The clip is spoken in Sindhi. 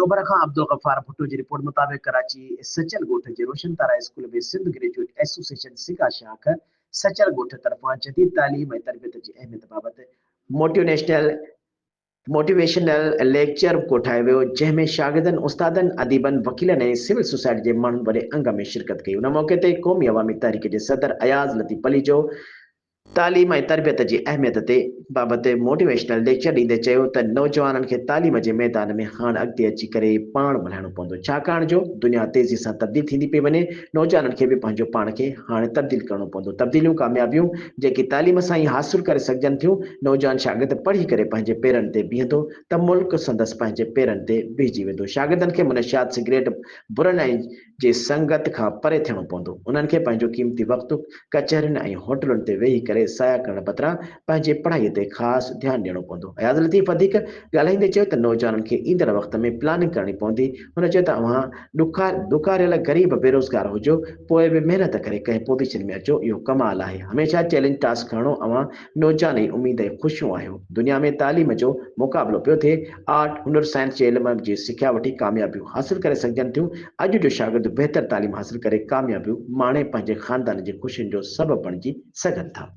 اوڀر کان عبدالغفار ڀٽو جي رپورٽ مطابق ڪراچي سچل ڳوٺ جي Roshan Tara school ۾ Sindh graduate association سگا شاخ سچل ڳوٺ طرفان جديد تعليم ۽ تربيت جي اهميت بابت موٽيونيشنل موٽيويشنل ليڪچر ڪوٺايو ويو جنهن ۾ شاگردن، استادن، اديبن، وڪيلن ۽ سول سوسائٽي جي ماڻهن وڏي انگ ۾ شرڪت ڪئي ان موقعي تي قومي عوامي تحريڪ جي صدر اياز لطيف پليجو تعليم ۽ تربيت جي اهميت تي بابت موٽيويشنل ليڪچر ڏيندي چيو ته نوجوانن کي تعليم جي ميدان ۾ هاڻ اڳتي اچي ڪري پاڻ ملهائڻو پوندو ڇاڪاڻ جو دنيا تيزي سان تبديل ٿيندي پئي وڃي نوجوانن کي به پنهنجو پاڻ کي هاڻ تبديل ڪرڻو پوندو تبديليون ڪاميابيون جيڪي تعليم سان ئي حاصل ڪري سگهجن ٿيون نوجوان شاگرد پڙهي ڪري پنهنجي پيرن تي بيهندو ته ملڪ سندس پنهنجي پيرن تي بيهجي ويندو شاگردن کي منشيات سگريٽ برن ۽ جي سنگت کان پري ٿيڻو پوندو. انهن کي پنهنجو قيمتي وقت ڪچهرين ۽ هوٽلن تي ويهي ڪري ضايع ڪرڻ بدران پنهنجي پڙهائيء تي خاص ڌيان ڏيڻو پوندو. اياز لطيف وڌيڪ ڳالهائيندي چيو ته نوجوانن کي ايندڙ وقت ۾ پلاننگ ڪرڻي پوندي. هن چيو ته اوهان ڏڪاريل غريب بيروزگار هجو پوء به محنت ڪري ڪنهن پوزيشن ۾ اچو اهو ڪمال آهي. هميشه چئلينج ٽاسڪ کڻڻو اوهان نوجوان ئي اميد ۽ خوشيون آهيو. دنيا ۾ تعليم جو مقابلو پيو ٿئي. آرٽ، هنر، سائنس جي علم جي سکيا وٺي ڪاميابيون حاصل ڪري سگهجن ٿيون. اڄ جو شاگرد بهتر تعليم حاصل ڪري ڪاميابيون ماڻي پنهنجي خاندان جي خوشين جو سبب بڻجي سگهن ٿا.